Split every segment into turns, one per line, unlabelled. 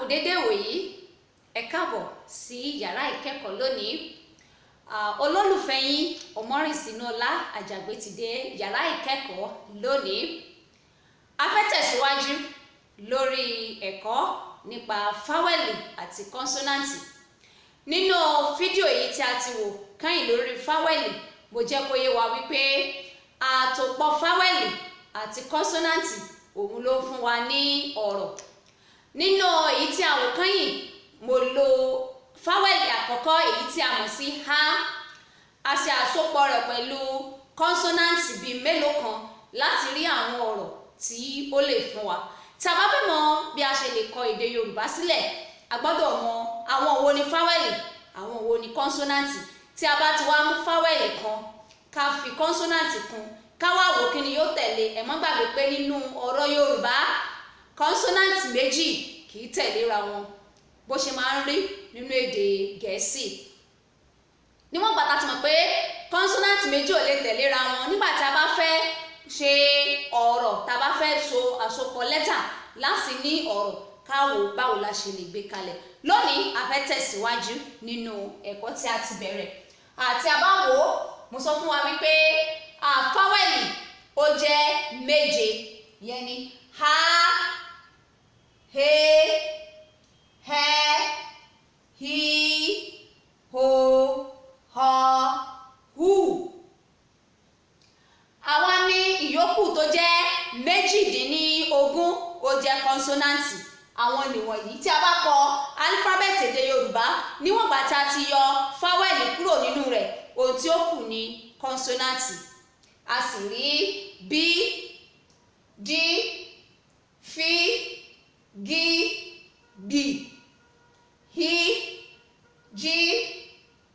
Dédé ìwòyí, ẹ káàbọ̀ sí yàrá ìkẹ́kọ̀ọ́ lónìí. Olólùfẹ́ yín Ọmọrìnsínúọlá Àjàgbé ti dé yàrá ìkẹ́kọ̀ọ́ lónìí. A fẹ́ tẹ̀síwájú lórí ẹ̀kọ́ nípa fáwẹ́lì àti kọ́nsọ́náǹtì. Nínú fídíò èyí tí a ti wò kányìn lórí fáwẹ́lì, mo jẹ́ kó yé wa wípé àtòpọ̀ fáwẹ́lì àti kọ́nsọ́náǹtì òun ló ń fún wa ní ọ̀rọ̀. Nínú èyí tí a wò kányìn, mo lo fáwẹ́lì àkọ́kọ́ èyí tí a mọ̀ sí a. A ṣe àsopọ̀ rẹ̀ pẹ̀lú kọ́nsọ́náǹtì bíi mélòó kan láti rí àwọn ọ̀rọ̀ tí ó lè fún wa. Tí a bá fẹ́ mọ bí a ṣe lè kọ èdè Yorùbá sílẹ̀, a gbọ́dọ̀ mọ àwọn wo ni fáwẹ́lì, àwọn wo ni kọ́nsọ́náǹtì. Tí a bá ti wá mú fáwẹ́lì kan, ká fi kọ́nsọ́náǹtì kún, ká wá wò kí ni yóò tẹ̀lé. Ẹ má gbàgbé pé nínú ọ̀rọ̀ Yorùbá, kọ́nsọ́náǹtì méjì kì í tẹ̀léra wọn bó ṣe máa ń rí nínú èdè Gẹ̀ẹ́sì. Níwọ̀n ìgbà tá a ti mọ̀ pé kọ́nsọ́náǹtì méjì ò lè tẹ̀léra wọn, nígbà tí a bá fẹ́ ṣe ọ̀rọ̀, tá a bá fẹ́ so àsopọ̀ lẹ́tà láti ní ọ̀rọ̀, ká wò báwo la ṣe lè gbé kalẹ̀. Lónìí, a fẹ́ tẹ̀síwájú nínú ẹ̀kọ́ tí a ti bẹ̀rẹ̀. Àti a bá wò ó, mo sọ fún wa wípé fáwẹ́lì ó jẹ́ méje, ìyẹn ni a, e, ẹ, i, o, ọ, u. Àwa ní ìyókù tó jẹ́ 18, ó jẹ́ kọ́nsọ́náǹtì. Àwọn nìwọ̀nyí tí a bá kọ álífábẹ́ẹ̀tì èdè Yorùbá, níwọ̀n ìgbà tí a ti yọ fáwẹ́lì kúrò nínú rẹ̀, ohun tí ó kù ni kọ́nsọ́náǹtì. A sì rí b, d, f, g, b, h, g,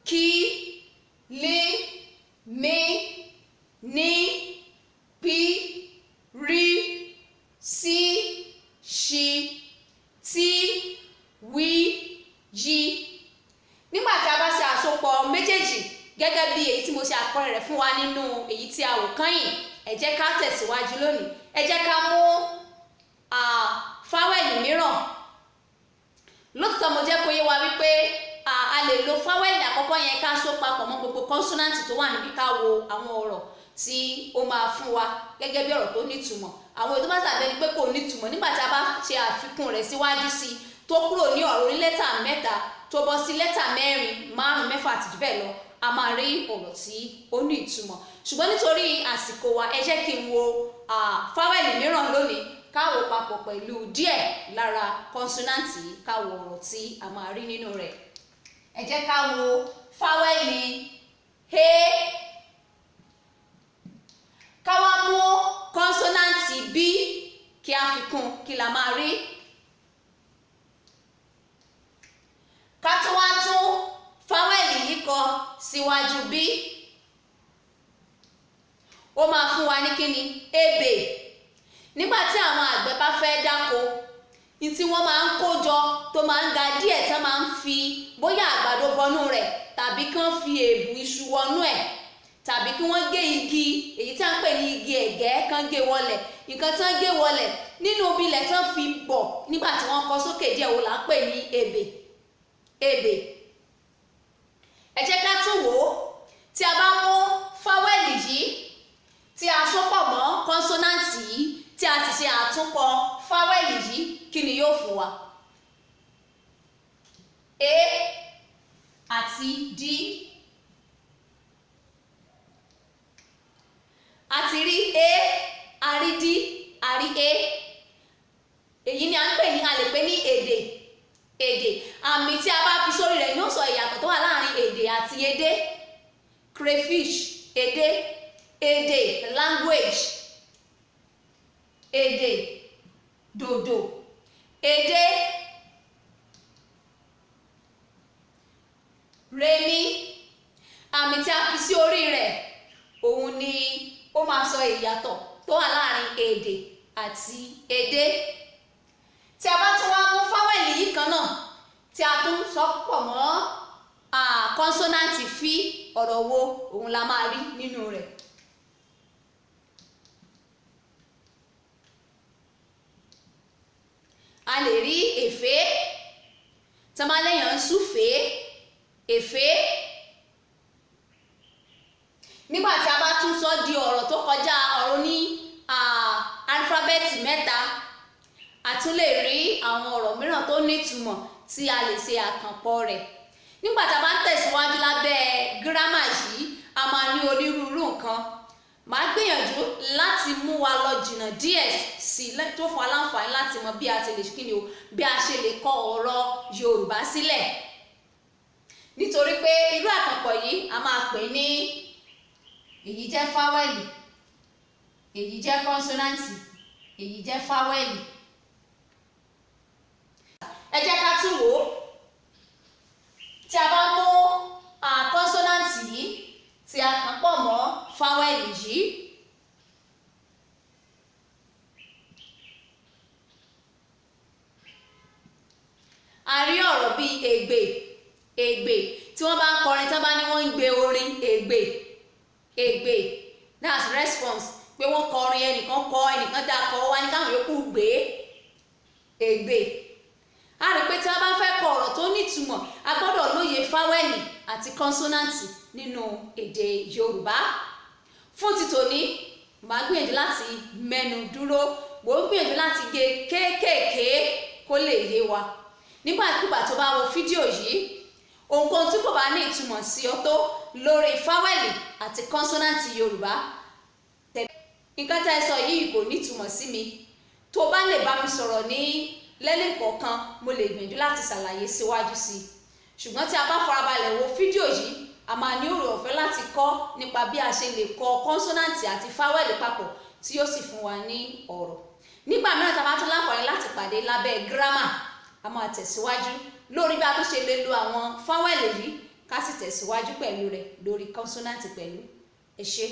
k, l, m, n, p, r, s, ṣ, t, w, j. Nígbà tí a bá ṣe àsopọ̀ méjèèjì gẹ́gẹ́ bí èyí tí mo ṣe àpẹẹrẹ rẹ̀ fún wa nínú èyí tí a wò kányìn, ẹ jẹ́ ká tẹ̀síwájú lónìí. Ẹ jẹ́ ká mú fáwẹ́lì mìíràn. Lótìtọ́ mo jẹ́ kó yé wa wípé a lè lo fáwẹ́lì àkọ́kọ́ yẹn ká so papọ̀ mọ́ gbogbo kọ́nsọ́náǹtì tó wà níbí, ká wo àwọn ọ̀rọ̀ tí ó máa fún wa gẹ́gẹ́ bí ọ̀rọ̀ tó nítumọ̀. Àwọn èyí tó bá dàbí ẹni pé kò nítumọ̀, nígbà tí a bá ṣe àfikún rẹ̀ síwájú sí i tó kúrò ní ọ̀rọ̀ oní lẹ́tà mẹ́ta tó bọ́ sí lẹ́tà mẹ́rin, márùn-ún, mẹ́fà àti jù bẹ́ẹ̀ lọ, a máa rí ọ̀rọ̀ tí ó ní ìtumọ̀. Ṣùgbọ́n nítorí àsìkò wa, ẹ jẹ́ kí n wo fáwẹ́lì mìíràn lónìí, ká wò papọ̀ pẹ̀lú díẹ̀ lára kọ́nsọ́náǹtì, ká wo ọ̀rọ̀ tí a máa rí nínú rẹ̀. Ẹ jẹ́ ká wo fáwẹ́lì he, ká wá mú kọ́nsọ́náǹtì b kí a fi kún, kí la máa rí. Ká tún wá tún fáwẹ́lì yìí kọ síwájú b, ó máa fún wa ní kíni? Ebè. Nígbà tí àwọn àgbẹ̀ bá fẹ́ dáko, ní tí wọ́n máa ń kó jọ tó máa ń ga díẹ̀, tí wọ́n máa ń fi bóyá àgbàdo bọnú rẹ̀, tàbí kí wọ́n fi èbù iṣu wọnú ẹ̀, tàbí kí wọ́n gé igi èyí tí a ń pè ní igi ẹ̀gẹ́ kan gé wọlẹ̀. Nǹkan tí wọ́n gé wọlẹ̀ nínú ibi ilẹ̀ tí wọ́n fi bọ̀ nígbà tí wọ́n kọ sókè díẹ̀, wo là ń pè ní ebè. Ebè. Ẹ jẹ́ ká tún wò ó. Tí a bá mú fáwẹ́lì yìí tí a so pọ̀ mọ́ kọ́nsọ́náǹtì yìí, tí a sì ṣe àtúnkọ fáwẹ́lì yìí, kí ni yóò fún wa? A àti D. A ti rí A, a rí D, a rí A. Èyí ni a ń pè ní, a lè pè ní èdè. Èdè. Àmì tí a bá fi sórí rẹ̀ yóò sọ ìyàtọ̀ tó wà láàrin èdè àti edé. Crayfish, edé. Èdè, language. Èdè, dòdò. Èdè, remi. Àmì tí a fi sí orí rẹ̀ òun ni ó máa sọ ìyàtọ̀ tó wà láàrin èdè àti edé. Tí a bá tún wá mú fáwẹ́lì yìí kan náà tí a tún sọ pọ̀ mọ́ kọ́nsọ́náǹtì fí, ọ̀rọ̀ wo òun la máa rí nínú rẹ̀? A lè rí èfé. Tí wọ́n bá léèyàn ń súfèé, èfé. Nígbà tí a bá tún sọ di ọ̀rọ̀ tó kọjá ọ̀rọ̀ ní alífábẹ́ẹ̀tì mẹ́ta, a tún lè rí àwọn ọ̀rọ̀ mìíràn tó nítumọ̀ tí a lè ṣe àkànpọ̀ rẹ̀. Nígbà tí a bá ń tẹ̀síwájú lábẹ́ gírámà yìí, a máa ní onírúurú nǹkan. Màá gbìyànjú láti mú wa lọ jìnnà díẹ̀ sí i tó fún wa láǹfààní láti mọ bí a ti lè kí ni o, bí a ṣe lè kọ ọ̀rọ̀ Yorùbá sílẹ̀. Nítorí pé irú àkànpọ̀ yìí a máa pè ní èyí jẹ́ fáwẹ́lì, èyí jẹ́ kọ́nsọ́náǹtì, èyí jẹ́ fáwẹ́lì. Ẹ jẹ́ ká tún wò ó. Tí a bá mú kọ́nsọ́náǹtì yìí tí a kàn pọ̀ mọ́ fáwẹ́lì yìí, a rí ọ̀rọ̀ bíi ègbè, ègbè. Tí wọ́n bá ń kọrin, tí wọ́n bá ní wọ́n ń gbé orin ègbè, ègbè, that's response pé wọ́n kọrin, ẹnìkan kọ, ẹnìkan dá kọ, wá ní káwọn yòókù gbé ègbè. A rí pé tí wọ́n bá fẹ́ kọ ọ̀rọ̀ tó nítumọ̀, a gbọ́dọ̀ lóye fáwẹ́lì àti kọ́nsọ́náǹtì nínú èdè Yorùbá. Fún ti tòní, màá gbìyànjú láti mẹ́nu dúró, mò ń gbìyànjú láti gé kéékèèké kó lè yé wa. Nígbàkigbà tó bá wo fídíò yìí, ohunkóhun tí kò bá ní ìtumọ̀ sí ọ tó lórí fáwẹ́lì àti kọ́nsọ́náǹtì Yorùbá, nǹkan tá ẹ sọ yìí kò ní ìtumọ̀ sí mi, tó bá lè bá mi sọ̀rọ̀ ní lẹ́nìkọ̀ọ̀kan, mo lè gbìyànjú láti ṣàlàyé síwájú sí i. Ṣùgbọ́n tí a bá farabalẹ̀ wo fídíò yìí, a máa ní oore ọ̀fẹ́ láti kọ́ nípa bí a ṣe lè kọ kọ́nsọ́náǹtì àti fáwẹ́lì papọ̀ tí yóò sì fún wa ní ọ̀rọ̀. Nígbà mìíràn tá a bá tún láǹfààní láti pàdé lábẹ́ gírámà, a máa tẹ̀síwájú lórí bí a tún ṣe lè lo àwọn fáwẹ́lì yìí, ká sì tẹ̀síwájú pẹ̀lú rẹ̀ lórí kọ́nsọ́náǹtì pẹ̀lú. Ẹ ṣé.